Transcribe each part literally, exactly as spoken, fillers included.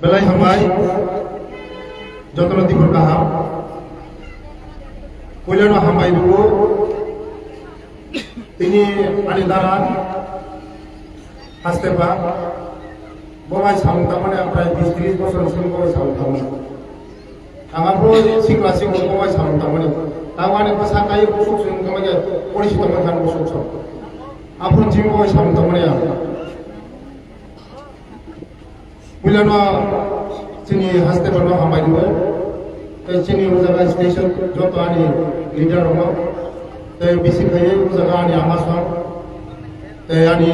Belai hambai, jotono dibor kaham. Puilano hambai rwo, tini ani dara haste ba, bo bai samung tangmani prai bis tris bosor simi bo bai samung tangmani. Ang aphuru sikla sikla bo bai samung tangmani. Tangmani bwsa kai busuk sung tangmani, polisi tongmani khan busuk sok. Aphuru simi bo bai samung tangmani ang. Puilano chini haste bono hambai rwo. Tei chini o jaga station joto ani leader rokno. Tei bisi khaiwi o jaga ani ama song. Tei ani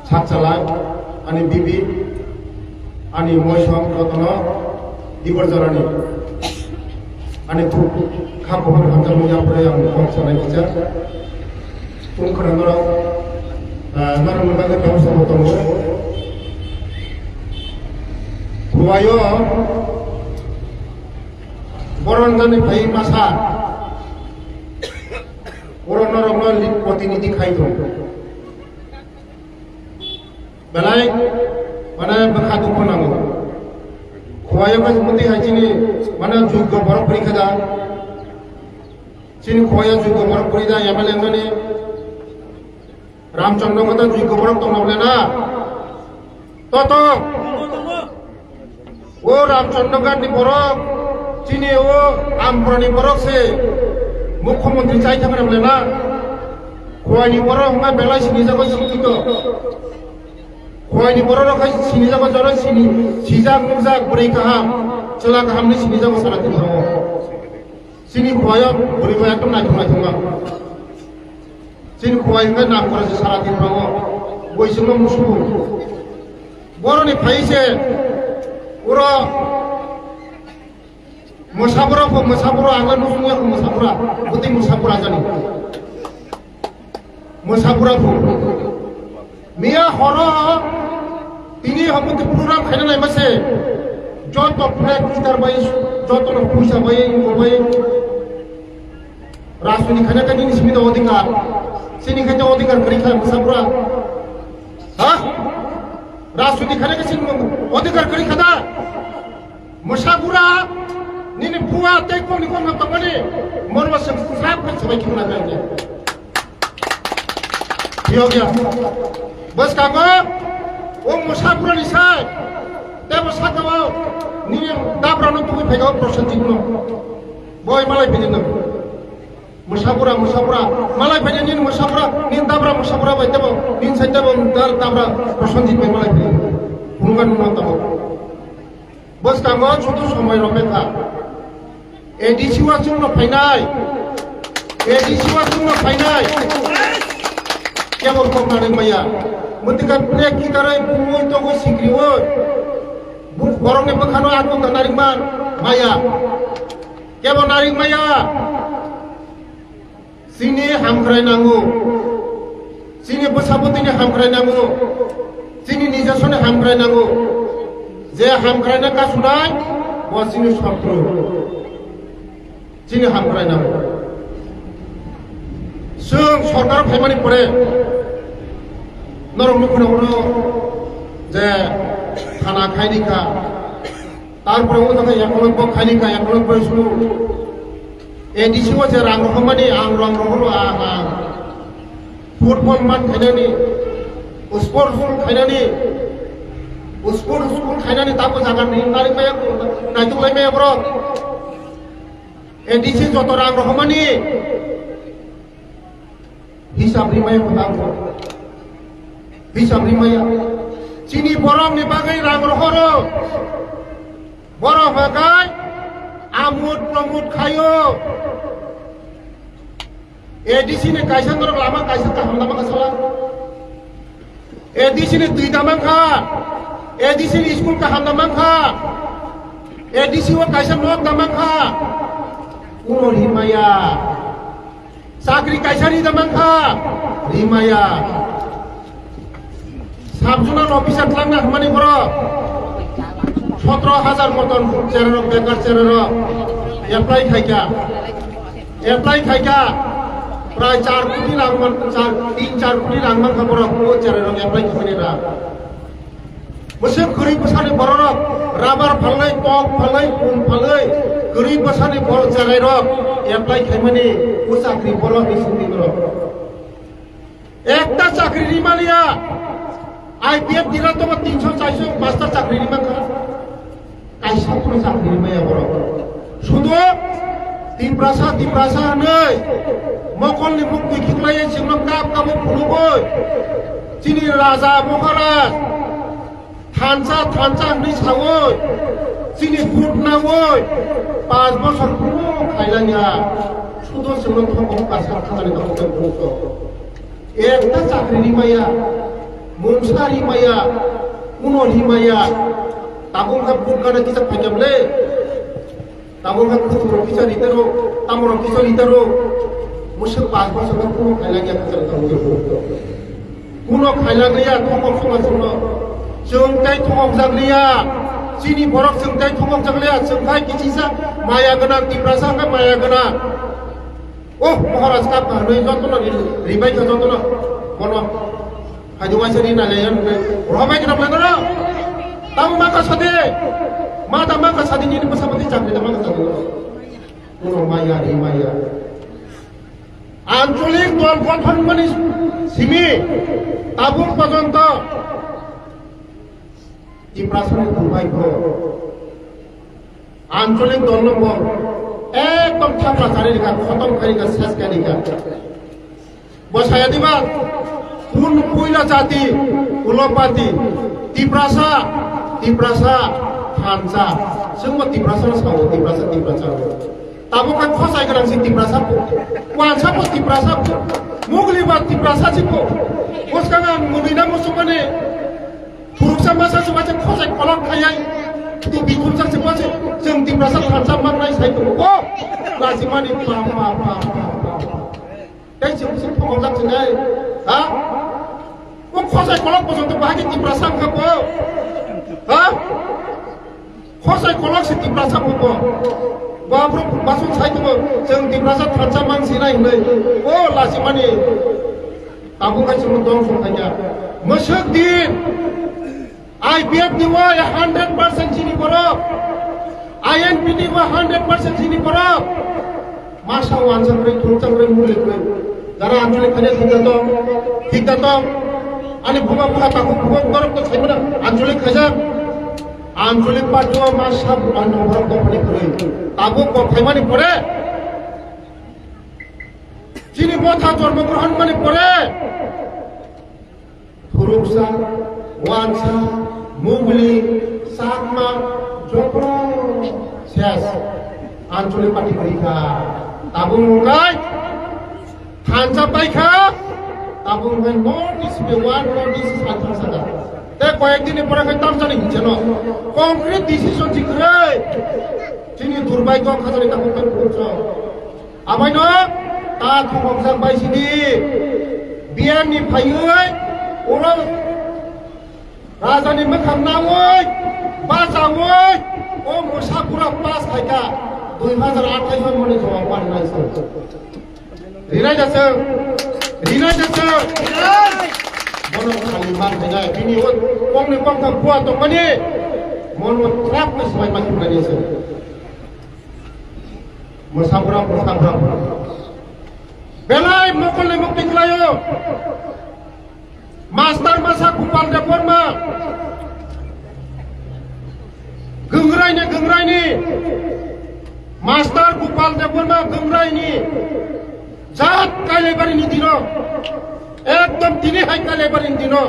sakchalai, ani bibi, ani moisong jotono dibor jorani. Ani khuk kha buphang hamjakmung yapre ang kok sanai kisa. Tung khna norok, ah, norok ni bagwi tong sabo tongo. Khuaio boron jani phai masa. Oro norok no lit protinidhi khai tong. Belai, mane, bwkha dukhu nango. Khuaio khe muti hai chini, mane, juggo borok kwrwi khe da. Chini Khuaio juggo borok kwrwi da, M L A wngmani. Ramchandra khe da juggo borok tongna bole na. Toto. O Ramchandra Ghat ni borok, chini o Amparani borok se mukhyamantri chai thangna bole na. Khuaini borok hwnba belai sinijago sikito. Khuaini borok rok hai sinijago jora sini, sijak nukjak bwrwi kaham, chwla kaham ni sinijago sana tini borok. Chini Khuaio bwrwi bai ekdom naithok naithok ma. Chini Khuai hwnba nam kora se sana tini borok. Boi sima musubu. Boroni phai se uro Mwsabura pho, mwsabura, ang le nusung ya kho mwsabura, bwtwi mwsabura jani. Mwsabura pho. Miya horo tini hamuti program khaina nai mase. Joto flag kitar bai, joto no puisa bai, ingo bai. Rajniti khaina khe nini simi da odhikar. Chini khe da odhikar kwrwi kha mwsabura. Ha? Rajniti khaina khe chini odhikar kwrwi kha da. Mwsabura, nini bua tei kokni kokno tongmani, morma se sap khe sabai khibna nangya. Phiyokya. Bwskango, o mwsabura ni sai, tebo sakao, nini dabrano tubui phaikao Prosenjit no. Boi malai phini no. Mwsabura, mwsabura, malai phai nini mwsabura, nini dabra mwsabura bai tebo, nini sai tebo dar dabra Prosenjit bai malai phai. Phunukha nungno tabo. Bwskango chutu somoi rok bengkha. A D C o chwngno phainai. A D C o chwngno phainai. Kebo kok narwk maya. Mwtwkha plek kitarwi bumui tongwi sikriwi. Bu-, borokni bwkhano atwk narwk man maya. Kebo narwk maya. Chini hamkrai nango. Chini bwsabwtwini hamkrai nango. Chini nijasoni hamkrai nango. Je hamkraina kasunai, bo chini sotru. Chini hamkrai nango. Chwng sorkar phaimani pore norok nukhuno hwno je thana khaini kha. Tarpore o jaga ekolog bo khaini kha, ekolog bo sunu. A D C o je rang rohormani, ang rang rohoro, ang, ang. Football mat khainani, sport school khainani, sport school khainani tabo jaga ni nari maya, naituk lai maya borok. A D C joto rang rohormani. Hisab rimaya kwtal kho. Hisab rimaya. Chini borokni bagwi rang rohoro. Borok hwnkhe amut pramut khaio. A D C ni kaisa norok lama kaisa kaham lama kasala. A D C ni twi da mankha. A D C ni school kaham da mankha. A D C o kaisa nok da mankha. Uno rimaya. Chakri kaisa ri da mankha, rimaya. Sub-zonal officer tlangna hwnmani borok sotro hajar moton chererok, bekar chererok apply khaikha. Apply khaikha. Prai char koti rang man, char, tin char koti rang mankha borok o chererok apply khaimani rang. Bwswk kwrwi bwsani bororok rabar phalwi, tok phalwi, pum phalwi, kwrwi bwsani borok cherairok apply khaimani o chakri borok ni simi borok. Ekta chakri rimaliya, I P F dira tongo tinso chairso pasta chakri rimankha. Kaisa kono chakri rimaya borok. Sudo Tiprasa, Tiprasa hwnwi mokolni muk twi khiklaiwi chwngno kap kabo phunugwi chini raja Maharaj thansa, thansa hwnwi sawi chini vote nawi panch bosor kuno khailangya. Sudo chwngno thokok kaisa khamani tongkhe phunukgo. Ekta chakri rimaya, mungsa rimaya, kuno rimaya, tabuk khe vote gana kisa phaikya bwle. Tabuk khe kuthumrok kisa ritaro, tamorok kisa ritaro, musuk panch bosor khe kuno khailangya kisa ritaro. Kuno khailangya, thokok somasongno. Chwng tei thokokjakliya, chini borok chwng tei thokokjakliya, chwng khai kichisa maya gwnang, Tiprasa khe maya gwnang. Oh, Maharaj kap ka hwnwi jotono ri-, ribai kha jotono. Bono. Haidi waisa ri nai lai hwnwi. Robai kha nai lai. Tamo ma kha sadi. Ma ta ma kha sadi nini bwsa bwtwi chakri ta ma kha sadi. Bono maya ri maya. Ancholik dol gothon mani simi tabuk porjonto Tiprasani durbhagyo. Ancholik dol no bo ekdom thapla chari rikha, khotom khai rikha, ses khai rikha. Bo saya diba, kun puila jati, ulopati, Tiprasa, Tiprasa, thansa. Chwngbo Tiprasa no sao, Tiprasa, Tiprasa. Tabuk khe khosai gwnang si Tiprasa po. Wansa po Tiprasa po. Mugli ba Tiprasa si po. Bwskang ang mugli na musukmani. Phuruksa masa se waisa khosai kolok khayai, tu bikhumsa se waisa chwng Tiprasa thansa mangnai sai tongo. O lachimani pa, pa, pa. Tei chwng se thokokjak se nai. Ha? O khosai kolok bojoto bahai khe Tiprasa wngkha bo. Ha? Khosai kolok se Tiprasa bo bo. Baphuru basuk sai tongo, chwng Tiprasa thansa mang sinai hinwi. O lachimani. Tabuk hai chwng dong song khaikha. Mwswk din I P F ni wa hundred percent chini borok. I N P ni wa hundred percent chini borok. Masa wansa kwrwi, thungsa kwrwi, muli kwrwi. Jara anchalik khaijak thik da tong, thik da tong. Ani buma buma takhuk buma borok to saimana anchalik khaijak. Anchalik party o masa buma borok dophani kwrwi. Tabuk kok khaimani pore. Chini motha jormo grohon mani pore. Phuruksa, wansa, mugli, chakma, joto ses. Anchalik party kwrwi kha. Tabuk wngkha thansa paikha. Tabuk wngkha North East be one North East is thansa kha. Tei koyek din ni pore khe tamsani hincheno concrete decision si kwrwi. Chini durbhagyo khajani tabuk khe phuruksa. Abaino ta thongokjak bai sidi B M ni phaiwi oro raja ni mwkhang nawi bachawi o mwsa bura pass khaikha dui hajar athais mani jawab parinai se. Rinai da se, rinai da se. Bono khali man khainai bini o kongni kongtham bua tongmani mono trap ni swbai ma khibnani se. Mwsabra, mwsabra. Belai mokol ni mukti khlaio. Master masa Gopal Debbarma. Gangrai ni, gangrai ni. Master Gopal Debbarma gangrai ni. Jat Kailaibari ni dino. Ekdom tini hai Kailaibari ni dino.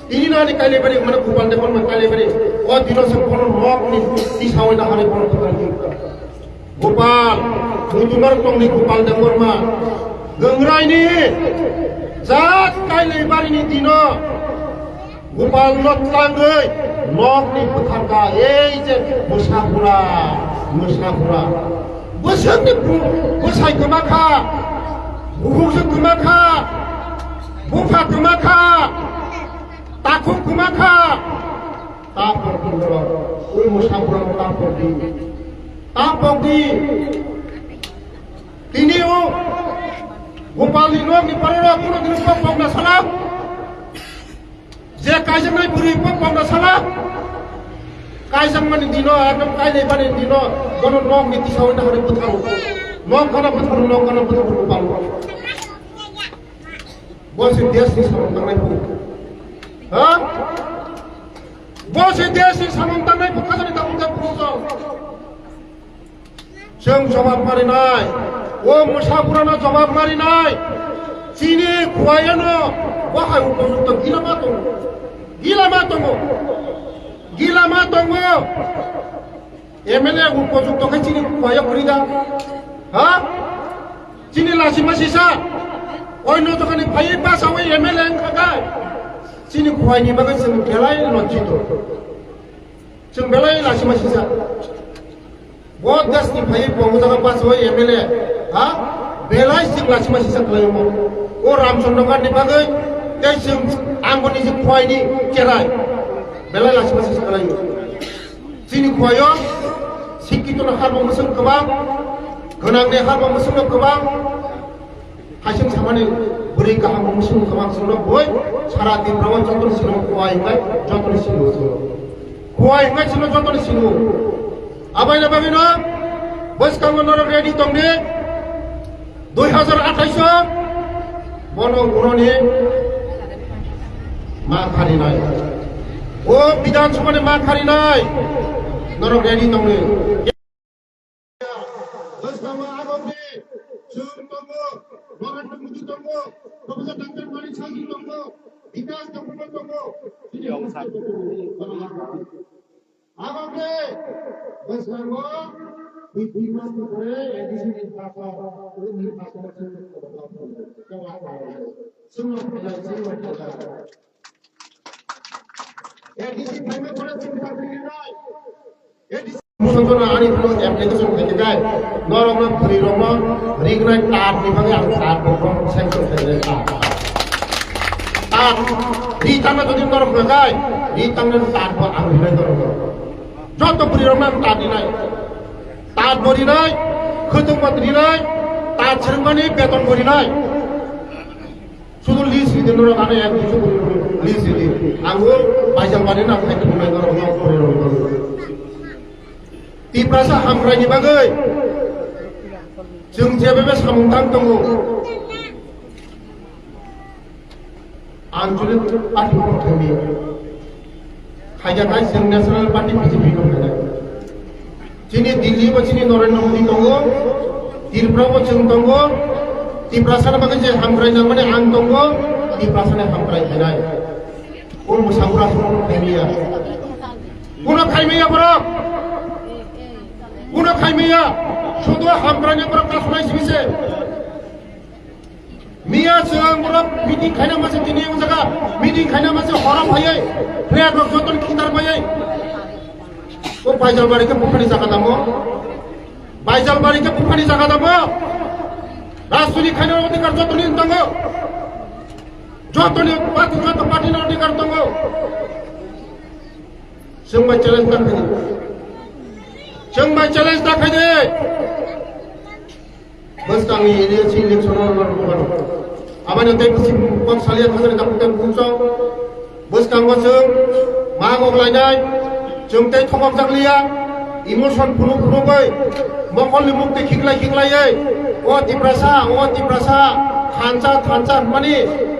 Tini nani Kailaibari, mane Gopal Debbarma Kailaibari. O dino se bono nok ni tisa oi na hari bono tukar di. Gopal, mutumar tongni Gopal Debbarma. Gangrai ni jat Kailaibari ni dino. Gopal no tlangwi nok ni bwthar ka ei je mwsabura, mwsabura. Bwswk ni bu-, bwsai kwma kha, bukhuk se kwma kha, bupha kwma kha, takhuk kwma kha. Ta pokdi borok, ui mwsabura ta pokdi. Ta pokdi. Tini o Gopal ni nok ni parora kuno dino pok pok na sala. Je kaijaknai bwrwi pok pok na sala. Kaijakmani dino, ekdom kailaibani dino, bono nokni tisawi nahori bwtharu. Nok khana bwtharu, nok khana bwtharu balo. Bo se desni samung tangnai bo. Ha? Bo se desni samung tangnai bo khajani tabuk tabuk so. Chwng jawab marinai. O mwsa burano jawab marinai. Chini khuwaiano bahai upojukto gilama tongo. Gilama tongo. Gilama tongo. M L A upojukto khe chini khuwaio kwrwi da. Ha? Chini lachima sisa. Oino dokhani phaiwi basawi M L A wngkha khe. Chini khuwaini bagwi chwng belai lojjito. Chwng belai lachima sisa. Bo desni phaiwi bo jaga basawi M L A. Ha? Belai chwng lachima sisa khlaio. O Ramchandra Gandhi bagwi tei chwng angoni je khuwaini cherai. Belai lachima sisa khlaio. Chini khuaio sikkito no harbo mwswk kwbang, gwnang ni harbo mwswk no kwbang, haising samani bwrwi kaham mwswk kwbang chwngno boi sara Tripura o joto ni sino khuai hingai joto ni sino chwngno. Khuai hingai chwngno joto ni sino. Abai na bagwi no bwskango norok ready tong di. Dui hazar athais o bono uroni ma kharinai. O Bidhan Sabha ni ma kharinai. Norok ready tongni. Bwskango agomni chwng tongo, Narendra Modi tongo, Professor Doctor Manik Saha tongo, Bikash Debbarma tongo. Chini Aboni bwskango, twi twi mas ni pore A D C nirbachon, o nirbachon o chwng, chwng, chwng, A D C phaima pore chwng sakri rinai. A D C. Musontona ani phano application khaikhe kai, norokno bwrwirokno rignai tat ni bagwi ang tat bo sanction khainai tat. Tat ri tangna jodi norok hwnkha kai, ri tangna tat bo ang rinai norokno. Joto bwrwirokno ang tat rinai. Tat bo rinai, khwtwng bo rinai, tat swrwngmani beton bo rinai. Sudu list ridi norok ano ek duiso bwrwi rok list ridi. Ang o Baijalbari no ang khaito bwnai norok nok bwrwi rok no. Tiprasa hamkraini bagwi chwng jebebe samung tang tongo. Anchalik party bo thangdi. Khaijak hai chwng National Party B J P no khaijak. Chini Delhi bo chini Narendra Modi tongo, Tripura bo chwng tongo, Tiprasa ni bagwi je hamkrai nangmani ang tongo, Tiprasa ni hamkrai khainai. O mwsabura sono khaimaya. Kuno khaimaya borok. Kuno khaimaya. Sudu hamkrai ni borok kasumai sibise. Miya chwng borok meeting khaina masa tini wng jaga, meeting khaina masa horo phaiwi, flag rok jotono khitar phaiwi. O Baijalbari khe buphani jaga tamo? Baijalbari khe buphani jaga tamo? Rajniti khaina odhikar jotoni wng tongo. Jotoni party, joto party ni odhikar tongo. Chwng bai challenge ta khaidi. Chwng bai challenge ta khaidi. Bwskangni A D C election o norok bukano. Abani tei bisi kok salia thangani dakhuktani bukchok. Bwskango chwng ma gok lainai. Chwng tei thokok jak liya. Emotion phunuk phunuk bai. Mokolni mukti khiklai khiklai bai. O Tiprasa, o Tiprasa. Thansa, thansa hwnmani.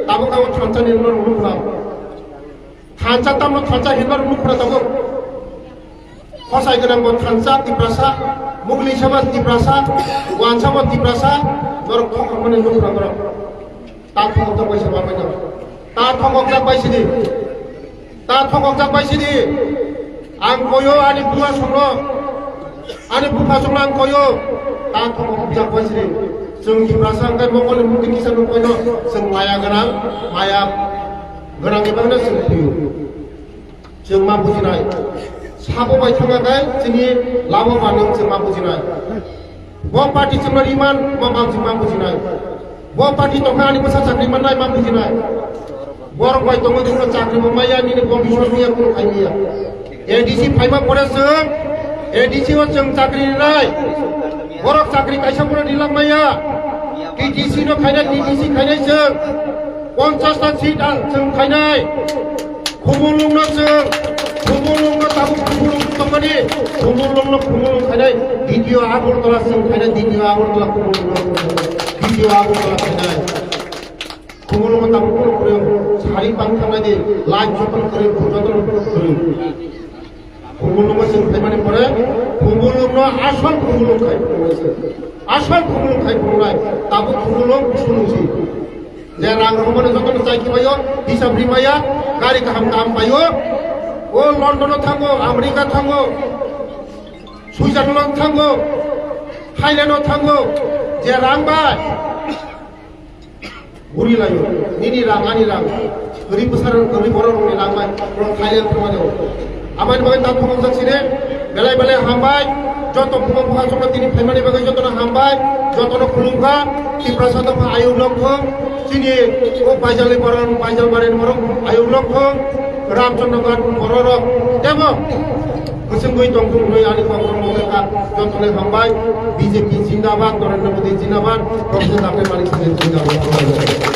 Tabuk tabuk thansa ni norok bukno. Thansa tamno thansa hinma rok nukphra tongo. Khosai gwnang bo thansa Tiprasa, mugli saba Tiprasa, wansa bo Tiprasa, norok thok rok mani nukphra norok. Ta thok thok bai se ba bai norok. Ta thok ok jak bai sidi. Ta thok ok jak bai sidi. Ang koyo ani buma songno. Ani buma songno ang koyo. Ta thok ok jak bai sidi. Chwng Tiprasa ang kai mokol ni mukti kisa nung koyo. Chwng maya gwnang, maya Gwnang ni bagwi chwng thwiyo. Chwng ma bujinai. Sabo bai thangna khe chini labo manwi chwng ma bujinai. Bo party chwngno riman ma bang chwng ma bujinai. Bo party tongkha ani bwsa chakri mannai ma bujinai. Borok bai tongwi tongno chakri bo maya nini bo biswas maya kunu khai maya. A D C phaima pore chwng A D C o chwng chakri rinai. Borok chakri kaisa pore rilak maya. T T C no khainai, T T C khainai chwng. Ponchash ta seat ang chwng khainai. Khumulwng no chwng, Khumulwng no tabuk Khumulwng tong Khumulwngno khumulwng khainai, D T O Agartala chwng khainai, D T O Agartala khumulwngno, D T O Agartala khainai. Khumulwngno tabuk khumulwng kwrwi, sari bang thangnai di, light jotono kwrwi, jotono kwrwi. Khumulwngno chwng khaimani pore, khumulwngno asol khumulwng khai phunuknai se. Asol khumulwng khai phunuknai, tabuk khumulwng phunuknai se. Je rang rwmani jotono chai khibaio, hisab rimaya, gari kaham kaham paio. O London o thango, America thango, Switzerland thango, Thailand o thango. Je rang bai guri laio, nini rang, ani rang. Guri bwsarok, guri bororokni langbai, borok Thailand thangmani. Aboni bagwi ta thumung jak sini, belai belai hambai, joto buma buma joto tini phaimani bagwi jotono hambai, jotono khulumkha, Tiprasa dopha ayuk lok thung, chini o Baijalni borok, Baijal barini borok ayuk lok thung, Ramchandra Ghat bororok, tebo bwswngwi tongthung hwnwi ani kokborok mokhe kha, jotono hambai, B J P jindabad, Narendra Modi jindabad, Professor Doctor Manik Saha jindabad.